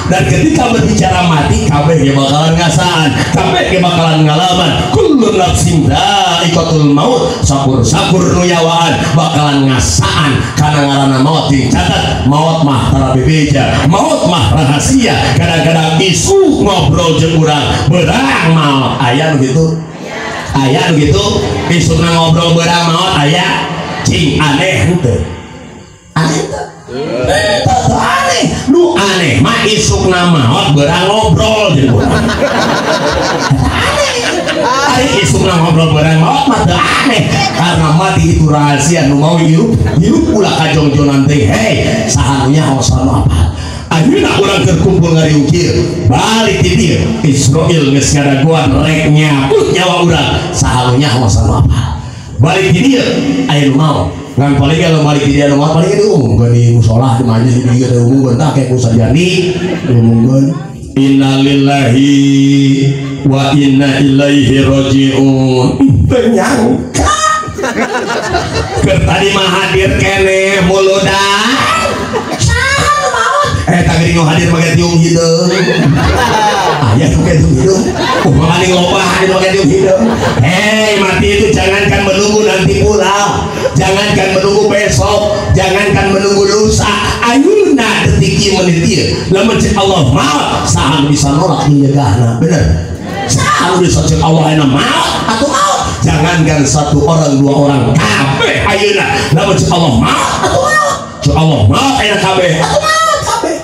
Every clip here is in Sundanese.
Dan ketika berbicara mati kabeh ge bakalan ngasaan, kabeh ge bakalan ngalaman. Kullu nafsin dha'iqatul maut, sakur-sakur nu nyawaan bakalan ngasaan kana ngaranna maut. Dicatat maut mah tara bebeja, maut mah rahasia. Kadang-kadang isu ngobrol jeung urang beurang maut, aya nu kitu? Aya nu kitu? Isukna ngobrol beurang maut aya? Cing aneh henteu? Aneh teu? Teu aneh. Nu aneh mah isukna maot beurang ngobrol jeung urang. Aneh. Ari isukna ngobrol beurang maot mah teu aneh, karena mati itu rahasia. Nu mau hirup, hirup ulah kajongjonan teh. Hei, saha nu nyaho saha nu apal. Ayeuna urang terkumpul ngariung kieu, balik di dieu Israil geus ngadagoan rek nyabut nyawa urang, saha nu nyaho saha nu apal. Balik di dieu aya nu maot. Ngan paling kalau balik di dia nomor paling diumumkeun di musola di majelis di dieu diumumkeun tah kayak ku Sarjani diumumkeun innalillahi wa inna ilaihi rajiun. Teu nyangka keur tadi mah hadir keneh muludan saha nu maot eta geuning nu hadir make tiung hideung. Aya nu make tiung hideung, kumaha maning loba hadir make tiung hideung. Hei, mati itu jangankan menunggu nanti pulang, jangankan menunggu besok, jangankan menunggu lusa, ayeuna detik ieu menit ieu lamun cek Allah maot saha nu bisa nolak nyegahna? Bener. Saha nu bisa cek Allah ayeuna maot atuh maot? Jangankan satu orang dua orang, kabeh ayeuna lamun cek Allah maot atuh maot. Cek Allah maot ayeuna kabeh atuh maot kabeh.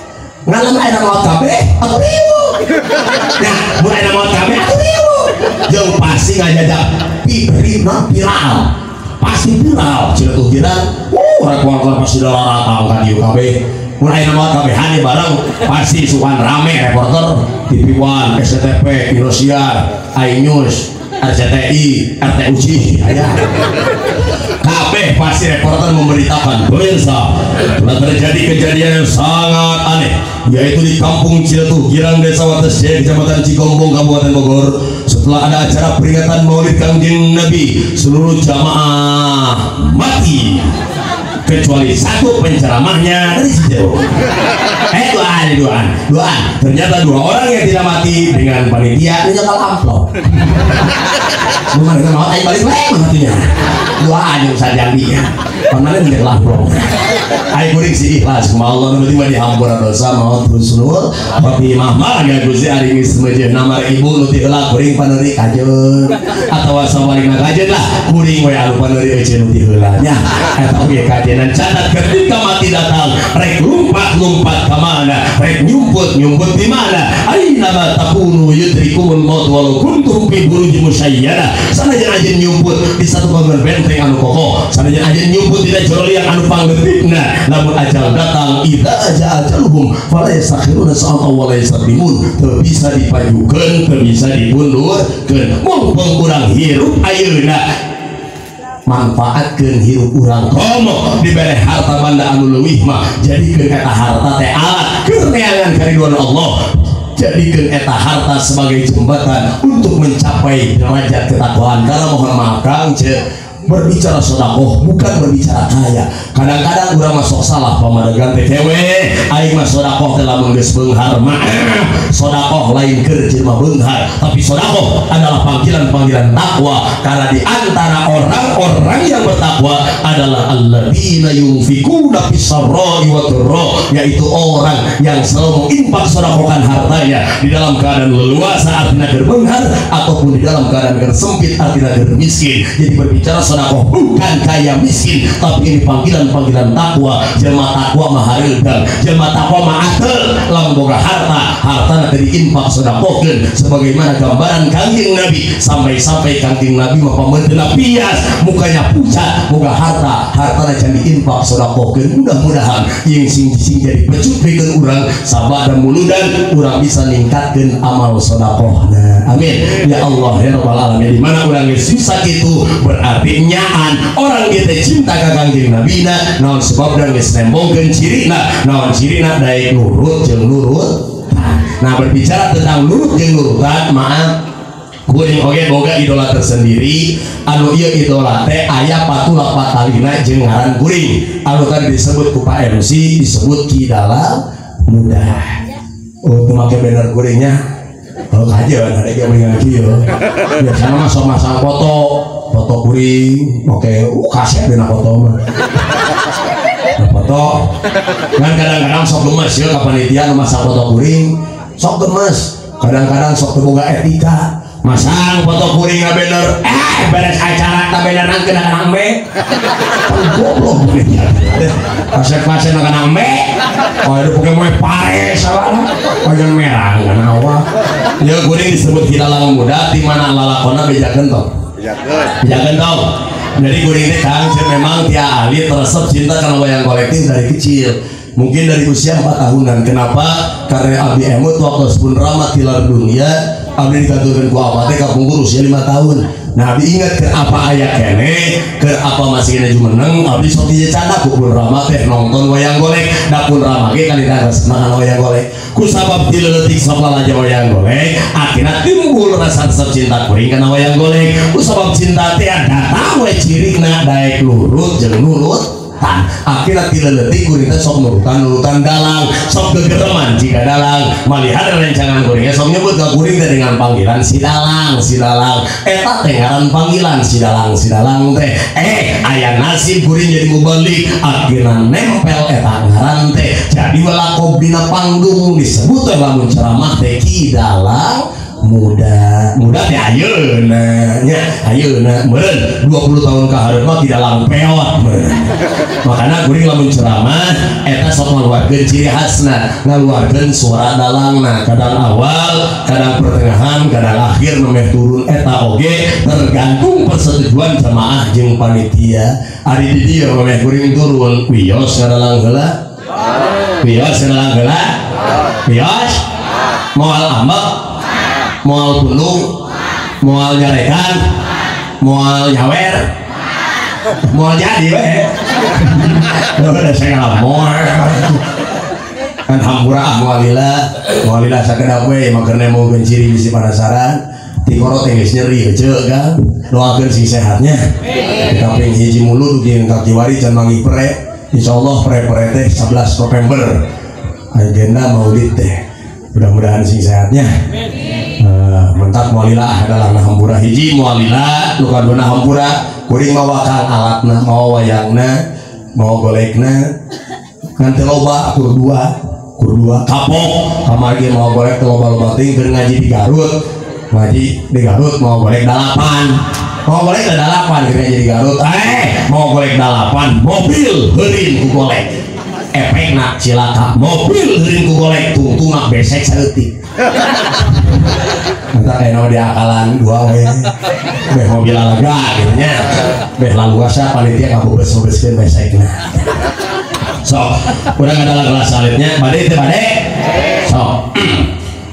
Ngalam ayeuna maot kabeh atuh riweuh. Nah, mun ayeuna maot kabeh atuh riweuh. Jeung pasti ngajajak viral. Pasti viral Ciletuh Girang. Reporter pasti daratang ka dieu kabeh. Mun ayeuna maot kabehan bareng pasti sukan rame reporter TV One, SCTV, Indosiar, iNews, RCTI, RTUC aya. Kabeh pasti reporter memberitakan, pemirsa, telah terjadi kejadian yang sangat aneh, yaitu di kampung Ciletuh Girang, Desa Watesjaya, Kecamatan Cigombong, Kabupaten Bogor. Setelah ada acara peringatan Maulid Kangjeng Nabi, seluruh jamaah mati kecuali satu penceramahnya dari Cijeruk. Duaan. Ternyata dua orang yang tidak mati dengan panitia ini nyekel amplop. Bukan kita mau ayo balik lagi matinya. Duaan yang sajandi ya. Pernah nyekel amplop. Ayo kuring sih ikhlas kuma Allah nu penting mah dihampura dosa maot husnul khotimah. Mah ga Gusti ari geus meujeuh namar ibu nu ti heula kuring paneuri kajeun atawa sawarina kajeun lah kuring we anu paneuri euceun nu ti heula nya. Eta oge kajeun. Catat ketika mati datang rek lumpat-lumpat ke mana, rek nyumput-nyumput di mana. Aina ma takunu yudrikumul maut walau kuntum fi burujin musyayyada. Sanajan ajeun nyumput di satu bangunan benteng anu kokoh, sanajan ajeun nyumput di jero liang anu pangletikna, lamun ajal datang idza aja ajaluhum fala yastakhiruna sa'atan wa la yastaqdimun. Teu bisa dipajukeun, teu bisa dibundurkeun. Mumpung urang hirup ayeuna manfaatkeun hirup urang komo dibere harta banda anu leuwih mah jadikeun eta harta teh alat keur neangan kariduan Allah, jadikeun eta harta sebagai jembatan untuk mencapai derajat ketakwaan. Karena mohon maaf Kang Ce, berbicara sedekah bukan berbicara kaya. Kadang-kadang urang mah sok salah pamadegan teh cewe, aing mah sedekah teh lamun geus beunghar mah. Sedekah lain keur jelema beunghar, tapi sedekah adalah panggilan-panggilan takwa. Karena di antara orang-orang yang bertakwa adalah alladzina yunfikuna fis sarra'i wad dharra, yaitu orang yang selalu menginfak sedekahkan hartanya di dalam keadaan leluasa artinya keur beunghar ataupun di dalam keadaan keur sempit artinya keur miskin. Jadi berbicara sedekah bukan kaya miskin, tapi ini panggilan-panggilan takwa. Jelema takwa mah hareudang, jelema takwa mah atel, lamun boga harta, hartana teh diinfak sedekahkeun sebagaimana gambaran Kangjeng Nabi. Sampai-sampai Kangjeng Nabi mah pameutna pias, mukanya pucat, boga harta, hartana can diinfak sedekahkeun. Mudah-mudahan yang sing jadi pecut pikeun urang sabada muludan urang bisa ningkatkeun amal sedekahna. Amin ya Allah ya rabbal alamin. Di mana urang geus bisa kitu berarti nyaan orang kita cinta ka Kangjeng Nabi na, naon sebabna geus nembongkeun cirina, naon cirina daek nurut jeung nurut. Nah, berbicara tentang nurut jeung nurutan, maaf kuring oge boga idola tersendiri. Anu ieu idola teh aya patula patalina jeung ngaran kuring anu tadi disebut ku Pak MC, disebut Ki Dalang Muda. Oh teu make banner kuringnya. Oh kajeun ada ge mendingan kieu. Biasana mah sok masang foto, foto kuring, oke, kaset dina foto mah. Nah, foto. Kan kadang-kadang sok gemes ya ka panitia nu masang foto kuring, sok gemes. Kadang-kadang sok teu boga etika. Masang foto kuring na banner, beres acara ta banner nang kena kana embe. Goblok panitia. Kasep-kasep nang kana embe. Oh itu poke moe pare salah. Pajan merah kana awak. Ya kuring disebut hilalang muda di mana lalakona bejakeun toh. Bejakeun. Bejakeun toh. Jadi kuring teh Kang memang tia ahli teresep cinta kana wayang kolektif dari kecil. Mungkin dari usia 4 tahunan. Kenapa? Karena abdi emut waktu pun rama tilar dunia, abdi dikanturkeun ku apa teh kapungkur usia 5 tahun. Nah, abdi ingat ke apa aya keneh, ke apa masih kene jumeneng, abdi sok dicecandak ku pun rama teh nonton wayang golek. Da pun rama ge kan ditares makan wayang golek. Ku sabab dileutik sok lalaja wayang golek, akhirna timbul rasa resep cinta kuring kana wayang golek. Ku sabab cinta teh datang we cirikna daek lurut jeung nurut. Akhirnya tileletik kuring teh sok nurutan-nurutan dalang, sok gegereman jika dalang malihat rencangan kuringnya sok nyebut ka kuring teh dengan panggilan si dalang, si dalang. Eta teh ngaran panggilan si dalang, si dalang teh. Aya nasib kuring jadi mubalik, akhirna nempel eta ngaran teh. Jadi walakob dina panggung disebut teh lamun ceramah teh ki dalang muda. Muda teh ayeuna nya, ayeuna meureun 20 tahun ka hareup mah ki dalang peot meureun. Makana kuring lamun ceramah eta sok ngaluarkeun ciri khasna, ngaluarkeun suara dalangna, kadang awal, kadang pertengahan, kadang akhir memeh turun eta oge tergantung persetujuan jamaah jeung panitia. Ari di dieu memeh kuring turun, wios ngadalang heula. Wios ngadalang heula. Wios moal ambek, moal pundung, moal nyarekan, moal nyawer, moal jadi we. Udah saya ngalah kan hampura moal lila sakedap we makanya mau genciri bisi penasaran tikoro teh geus nyeri heuceu kan doakeun sing sehatnya kaping hiji mulu dugi ka kiwari can manggih pre insyaallah pre-pre teh 11 November agenda maulid teh mudah-mudahan sing sehatnya. Mentak mualila adalah hampura hiji mualila nu kaduna hampura kuring mawa kang alatna mawa wayangna mawa golekna ngan teu loba kur dua kapok kamari ge mawa golek teu loba-loba teuing keur ngaji di Garut mawa golek 8 mawa golek 8 keur ngaji di Garut mawa golek 8 mobil heurin ku golek efekna cilaka mobil heurin ku golek tungtungna besek saeutik. Entah kayak nama diakalan dua we beh mobil alaga gitu nya beh laluasa panitia ngabubes-bubeskeun besekna. Sok urang adalah kelas salitnya bade teu bade sok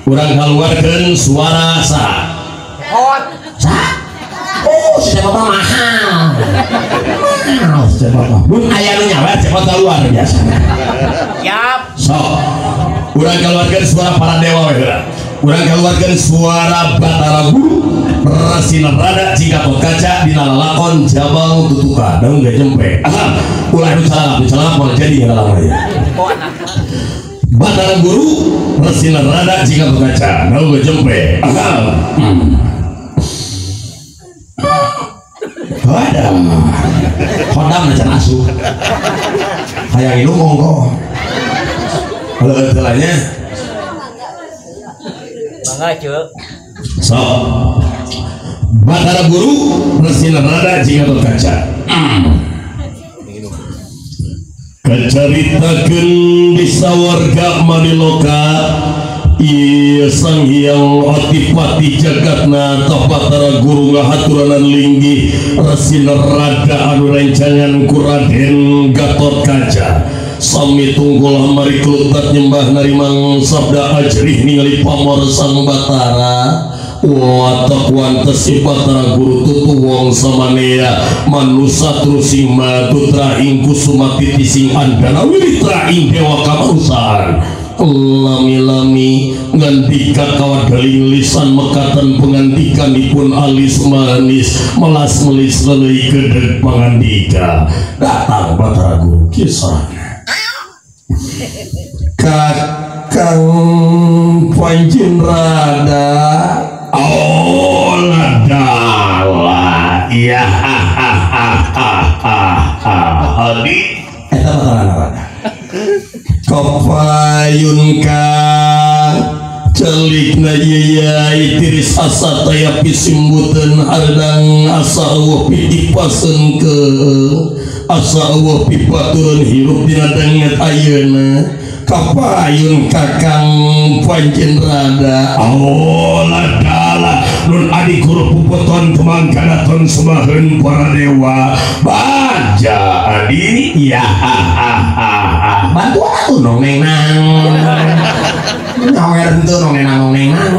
urang kaluarkeun suara sa hot sa oh si cepot mahal mahal si cepot mun aya nu nyawer cepot keluar biasana. Siap. Sok urang kaluarkeun suara para dewa we heula. Urang keluarkan suara Batara Guru Resi Narada Jika Kaca dina lalakon Jabang Tutuka daun ge jempe. Ulah nu calangap moal jadi ngalaman aya. Batara Guru Resi Narada Jika Kaca daun ge jempe. Wadah. Hodam can asuh. Hayang inum monggo. Kalau telanya so Batara Guru Resi Narada Jika Kaca kacaritakeun di sawarga maniloka ieu Sang Hyang Adipati jagatna tah Batara Guru ngahaturanan linggih Resi Narada anu rencangan ku Raden Gatotkaca. Sami tunggul hamari klutat nyembah narimang sabda ajrih ningali pamor sang Batara. Watak wantes si Batara Guru tutu wong samanea manusa trusing matutra ing kusumati tising andana wiritra ing dewa kamanusan. Lami-lami ngandika kawadhaling lisan mekaten pengandikanipun alis manis melas melis lelei gedeg pangandika. Datang Batara Guru kisah Kakang Panjin rada oh ladala iya adi eta bataran rada kapayun kang celikna yai tiris asa taya pisimbuteun hardang asa eueuh pitipaseun keung asa eueuh pipatureun hirup dina danget ayeuna kapayun kakang Panjin rada oh ladala nun adi guru puputon kemangkanaton semaheun para dewa baja adi iya bantu atuh nong neng nang nyawer henteu nong neng nang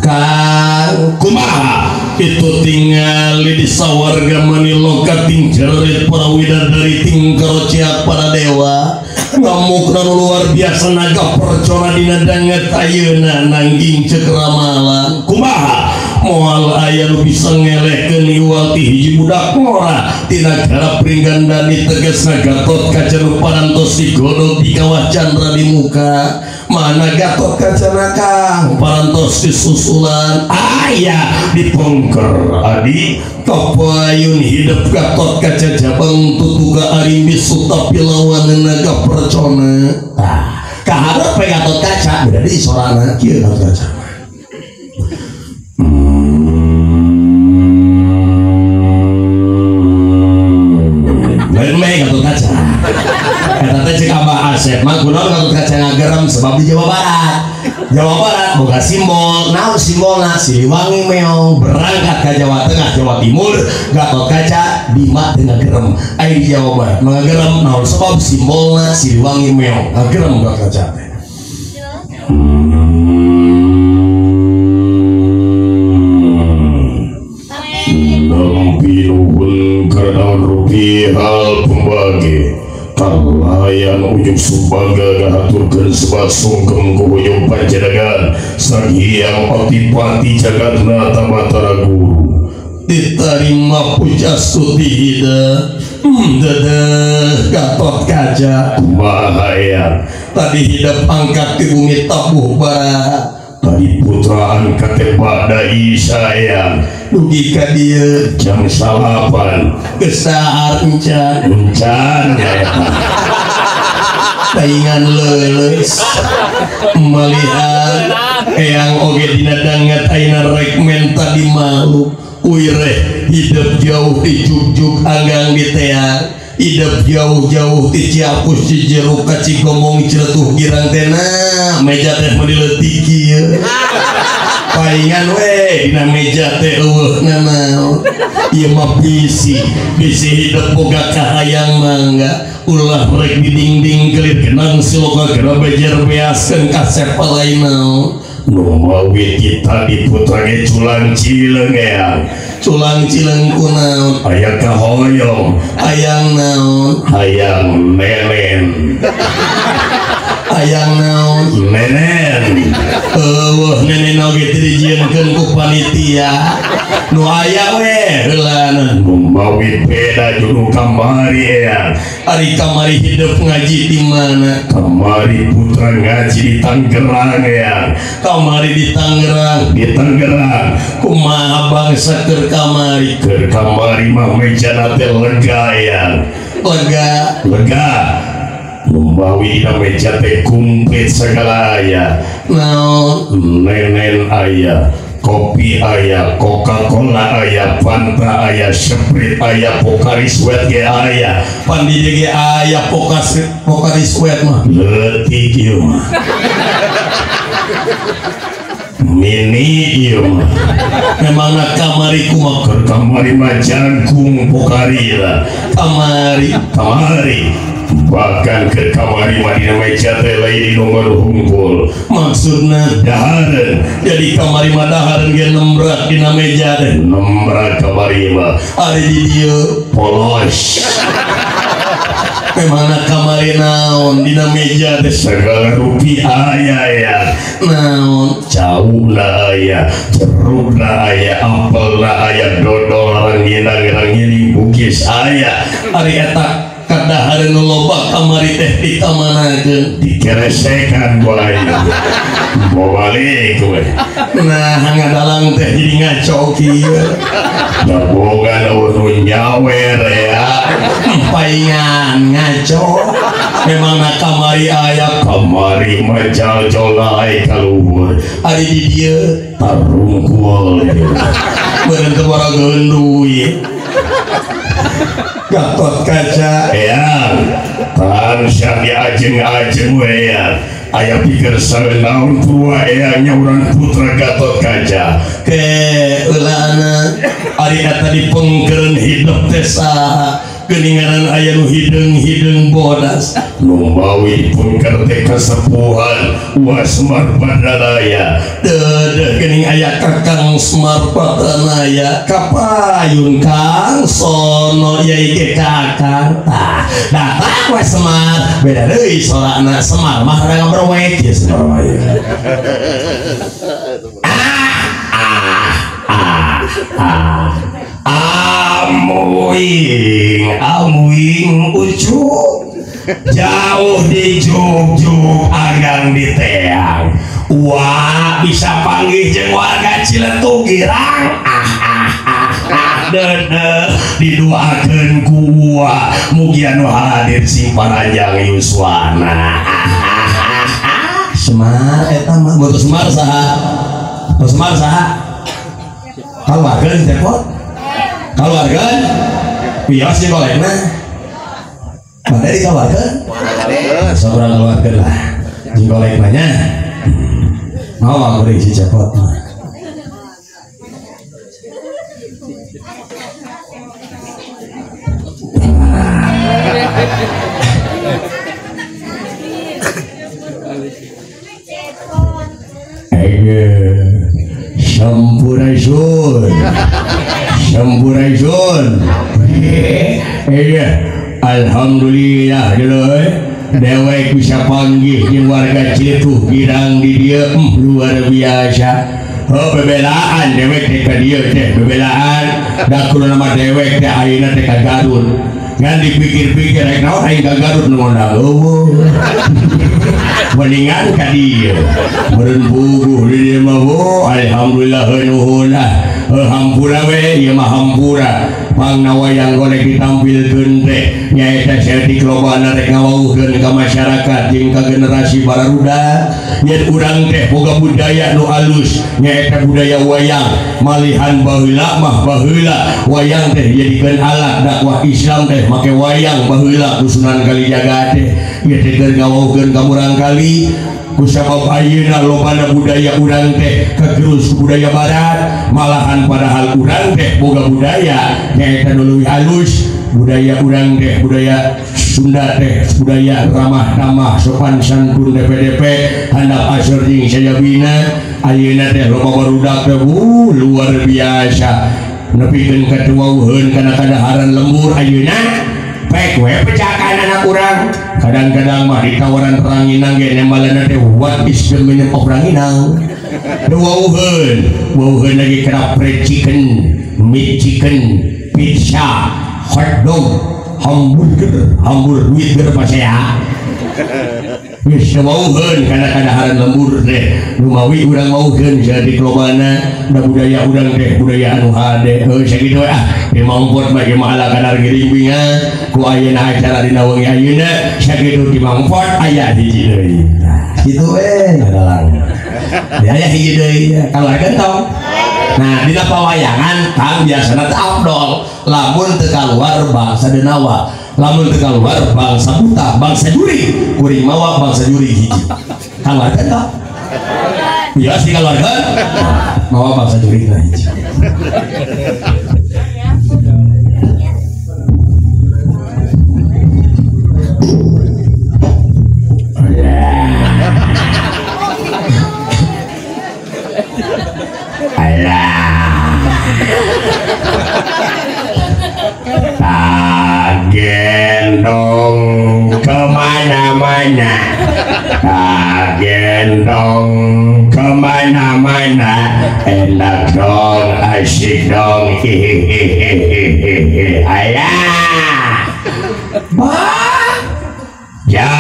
kang kumaha itu tingali di sawarga maniloka ting jerit para widadari ting karociak para dewa ngamukna nu luar biasa naga percona dina danget ayeuna nangging ceuk ramalan kumaha moal aya nu bisa ngelehkeun iwal ti hiji budak ngora tina garap Pringgandani tegasna Gatot Kaca nu parantos digodog di kawah candra di muka mana Gatot Kaca kang parantos disusulan aya dipongker adi kapayun hidup Gatot Kaca jabang tutuga ari misuta pilawanna naga percona tah kaharep Gatot Kaca beda di sorana kieu Gatot Kaca lain meh Gatot Kaca eta teh ceuk Abah Asep mah kunaon Gatot Kaca ngagerem sebab di Jawa Barat Jawa Barat boga simbol naon simbolna Siliwangi meong berangkat ke Jawa Tengah Jawa Timur Gatot Kaca Bima teu ngagerem aya di Jawa Barat ngagerem naon sebab simbolna Siliwangi meong ngagerem Gatot Kaca teh Nampinuhun karena rupi hal pembagi kalayan ujung subaga ngahaturkeun sebat sungkem ku ujung panjenengan Sang Hyang Otipati Jagatnata Batara Guru diterima puja stuti hida dedeh Gatot Kaca kumaha aya tadi hidup angkat di bumi tabuh bara tadi putra angkat teh bada Isa aya dugi ka dieu jam 9 geus encan encan nyaeta paingan leuleus malihan eyang oge dina danget ayeuna rek menta di makhluk uireh hidup jauh di jugjug anggang di teang hidup jauh-jauh di Ciapus Cijeruk ka Cigomong Ciletuh Girang teh nah meja teh meuni leutik ieu paingan we dina meja teh eueuh nanaon ieu mah bisi bisi hidup boga kahayang mangga ulah rek di dinding kelir genang siloka geura bejer beaskeun kasep lain naon nu mawi kita di putra ge culang cileung ya culang cileung kunaon aya kahoyong hayang naon hayang nenen hayang naon nenen eueuh nenen oge teu dijieunkeun ku panitia nu aya we heulana nu mawi beda jeung kamari ya ari kamari hidup ngaji di mana kamari putra ngaji di Tangerang ya kamari di Tangerang di Tangerang kumaha bangsa keur kamari keur kamari mah mejana teh lega ya lega lega Membawi dina meja teh komplit segala aya naon nenen aya kopi aya Coca-Cola aya Fanta aya Sprite aya Pocari Sweat ge aya pan di dieu ge aya Pocari Sweat mah leutik ieu mah mini ieu mah memangna kamari kumaha keur kamari mah jangkung Pocari lah kamari kamari bahkan ke kamari mah dina meja teh lain di nomor hungkul maksudna dahareun jadi kamari mah dahareun ge nembrak dina meja teh nembrak kamari mah ari di dieu polos memangna kamari naon dina meja teh segala rupi aya ya naon cauna aya jerukna aya apelna aya dodol ranginang rangining bugis aya ari eta Kadahareun nu loba kamari teh dikamanakeun dikeresekan ku aing. Bawa balik we. Nah ngadalang teh jadi ngaco kieu. Da boga nu nyawer ya. Paingan ngaco. Memang kamari aya kamari mah jajolai ka luhur. Ari di dieu tarungkul. Beureun teu barageun duit. Gatot Kaca ya tansah diajeng-ajeng we ya aya pikir saeunaun purwa eyang nyauran putra Gatot Kaca ke eulana ari eta dipengkeureun hidup teh saha geuninganan aya nu hideung-hideung bodas nu mawi dipengker teh kasepuhan Wa Semar Badanaya deudeuh geuning aya Kakang Semar Badanaya kapayun Kang sono yai ge Kakang tah datang we Semar beda deui sorana Semar mah rada berwek ieu Semar mah amuing amuing ucuk jauh di juk-juk agang di teang wah bisa panggih jeung warga Ciletuh girang ah ah ah ah deudeuh didoakeun ku uwa mugi anu hadir sing paranjang yuswana ah ah ah ah Semar eta mah mun Semar saha mun Semar saha kaluarkeun cepot kaluarkeun pios jeung kolekna bade dikaluarkeun sok urang kaluarkeun lah jeung kolekna nya mau kuring si cepot mah Sampurasun Sampurasun iya alhamdulillah dulu dewek bisa panggih jeung warga Ciletuh girang di dieu luar biasa oh bebelaan dewek teh ka dieu teh bebelaan da kudu nama dewek teh ayeuna teh ka Garut ngan dipikir-pikir rek naon aing ka Garut nu ngondang eueuh mendingan ka dieu meureun bubuh di dieu mah alhamdulillah nuhun ah hampura we ieu mah hampura pangna wayang golek ditampilkeun teh nyaeta saeutik lobana rek ngawauhkeun ka masyarakat jeung ka generasi barudak yen urang teh boga budaya nu alus nyaeta budaya wayang malihan baheula mah baheula wayang teh dijadikeun alat dakwah Islam teh make wayang baheula ku Sunan Kalijaga teh ieu teh keur ngawauhkeun ka murangkali kusabab ayeuna lobana budaya urang teh kagerus budaya barat malahan padahal urang teh boga budaya nyaeta nu leuwih halus budaya urang teh budaya Sunda teh budaya ramah tamah sopan santun DPDP handap asor jeung sajabina ayeuna teh loba barudak teh luar biasa nepikeun katuwauheun kana kadaharan lembur ayeuna pek we pecakan anak urang kadang-kadang mah ditawaran ranginang ge nembalana teh what is the meaning of ranginang wauheun wauheun lagi kena fried chicken meat chicken pizza hot dog hamburger hamburger duit berapa saya geus wauheun kana kadaharan lembur teh lumawi urang wauheun jadi lobana da budaya urang teh budaya anu hade heuh sakitu ah di mangpot mah mah ala kadar giring binga ku ayeuna acara dina wengi ayeuna sakitu di mangpot aya hiji deui kitu we ngadalang di aya hiji deui kaluarkeun tong nah dina pawayangan kang biasana teh afdol lamun teu kaluar bangsa Denawa lamun teu kaluar bangsa buta bangsa juri kuring mawa bangsa juri hiji kaluarkeun tong biasa dikaluarkeun mawa bangsa juri hiji alah gendong kemana-mana gendong kemana-mana enak dong asik dong hihihihihi alah Bah ya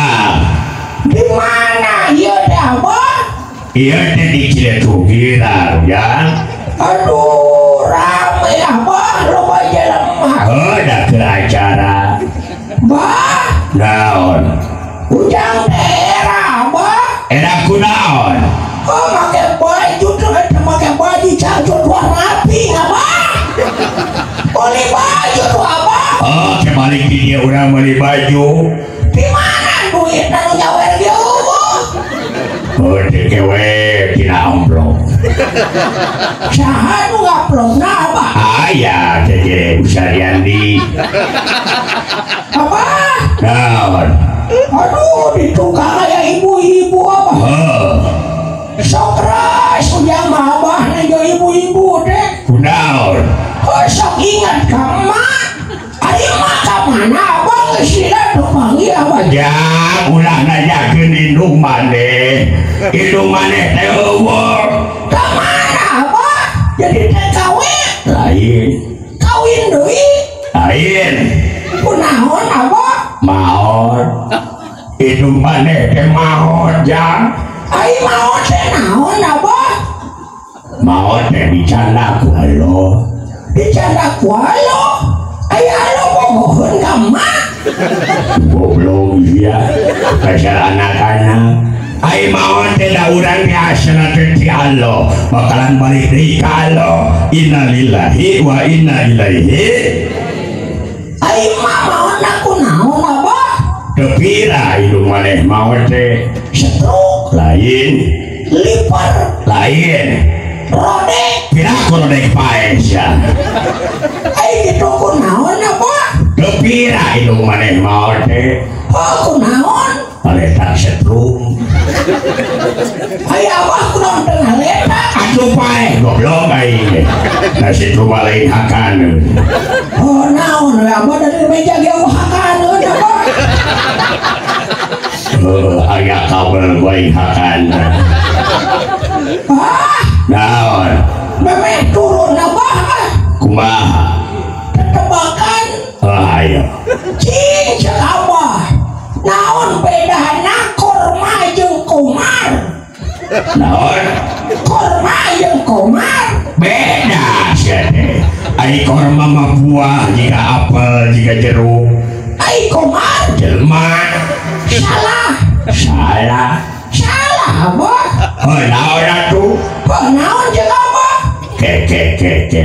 di mana ieu teh Abah? Ieu teh di Ciletuh ya. Aduh rame Abah, loba jelema. Heuh da keur acara. Bah naon? Ujang teh era Abah. Era kunaon? Oh make baju tuh eta make baju cangcut warna rapi Abah. Beli baju tuh Abah. Oh kebalik di dia urang meuli baju. Di mana duit anu nyawer ge eueuh? Oh teu kewe tina amplop. Saha nu ngaplokna Abah? Aya teh Usariandi. Abah. Naon? Aduh di tukang aya ibu-ibu Abah. Heuh. Sok ras ujang mah Abah na ibu-ibu teh. Kunaon? Oh sok ingat ka emak. Ari emak ka mana Abah geus lila teu panggil Abah. Ya ulah nanyakeun indung maneh. Indung maneh teh eueuh. Ka mana Abah? Jadi teh kawin? Lain. Kawin deui? Lain. Kunaon Abah? Maot. Indung maneh teh maot jang. Ai maot teh naon Abah? Maot teh dicanda ku Allah. Dicanda ku Allah? Ai Allah bogoheun ka emak? Goblok sia. Kasar anak-anak. Ai maot teh da urang teh asalna teh ti Allah. Bakalan balik deui ka Allah. Innalillahi wa inna ilaihi. Ai emak maotna kunaon Abah? Teu pira indung maneh maot teh? Stroke. Lain. Liver. Lain. Rodek. Pira ku rodek pae sia. Ai kitu kunaon Abah? Teu pira indung maneh maot teh? Oh kunaon? Paletak setrum. Ai Abah kunaon teu ngaletak? Atuh pae goblok aing teh. Da setrum mah lain hakaneun. Oh naon we Abah dari meja ge eueuh hakaneun Abah. Heuh aya kabel wae hakaneun. Ah naon? Memeh turun Abah. Kumaha? Tetebakan. Oh ayo. Cing cek Abah. Naon bedana korma jeung komar? Naon? Korma jeung komar beda sia teh. Ai korma mah buah jiga apel jiga jeruk. Ai komar jelema. Salah. Salah. Salah Abah. Heuh naon atuh? Heuh naon jeung Abah? Ke ke ke ke.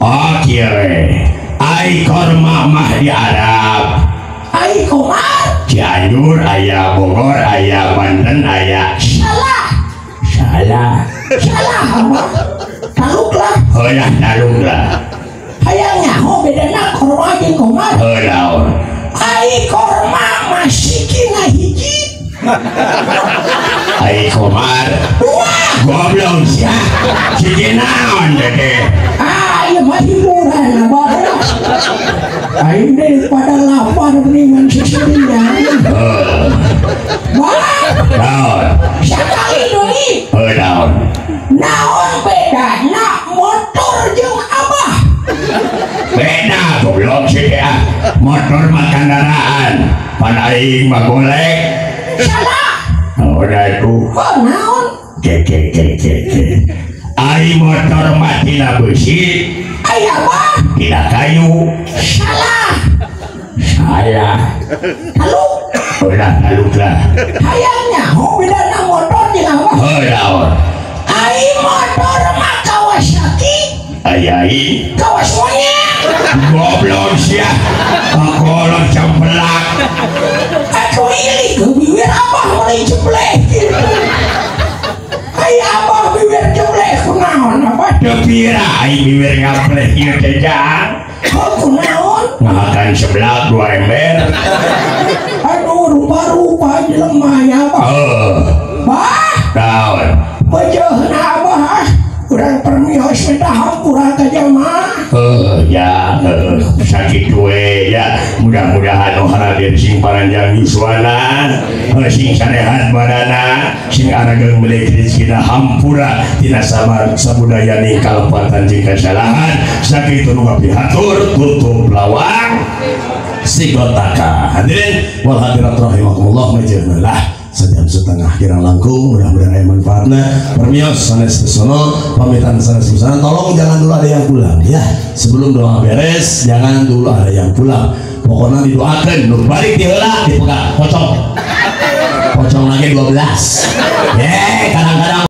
Oh kieu we. Ai korma mah di Arab. Ai komar Cianjur aya, Bogor aya, Banten aya. Salah. Salah. Salah Abah. Taluklah. Heuh lah taluklah. Hayang nyaho bedana korma jeung komar. Heuh naon? Ai korma masikina hiji. Ai komar dua. Goblok sia. Hiji naon teh? Ah ieu mah hiburan Abah. Aing daripada lapar mendingan seserian. Heuh. Wah. Naon? Sakali deui. Heuh naon? Naon bedana motor jeung Abah? Beda goblok sih teh. Motor mah kendaraan, pan aing mah golek. Salah. Oh da itu. Oh naon? Ke ke ke ke ke. Ai motor mah tina besi. Ai Abah? Tina kayu. Salah. Salah. Taluk. Udah taluk lah. Hayang nyaho bedana motor jeung Abah? Heuh naon? Ai motor mah Kawasaki. Ai ai. Kawas monyet. Goblok sia. Kolot cemplak. Atuh ilik bibir Abah mulai jeblek gitu. Ai Abah bibir jeblek kunaon Abah? Teu pira ai bibir ngablek ieu teh jang. Oh kunaon? Ngahakan seblak 2 ember. Aduh rupa-rupa jelema ya Abah. Heuh. Bah. Naon? Beujeuna Abah. Urang permios minta hampura ka jamaah. Heuh ya, heuh sakitu we ya. Mudah-mudahan nu haradeun sing paranjang yuswana, sing sarehat badana, sing arageung milik rezekina hampura tina sabar sabudayani kalepatan jeung kasalahan. Sakitu nu kapihatur tutup lawang. Sigotaka. Hadirin wal hadirat rahimakumullah, majeunlah sejam setengah kirang langkung, mudah-mudahan aya manfaatna. Permios sanes besono, pamitan sanes besono. Tolong jangan dulu ada yang pulang ya. Sebelum doa beres jangan dulu ada yang pulang. Pokoknya didoakan, nu balik di heula dipegang pocong. Pocong lagi 12. Kadang-kadang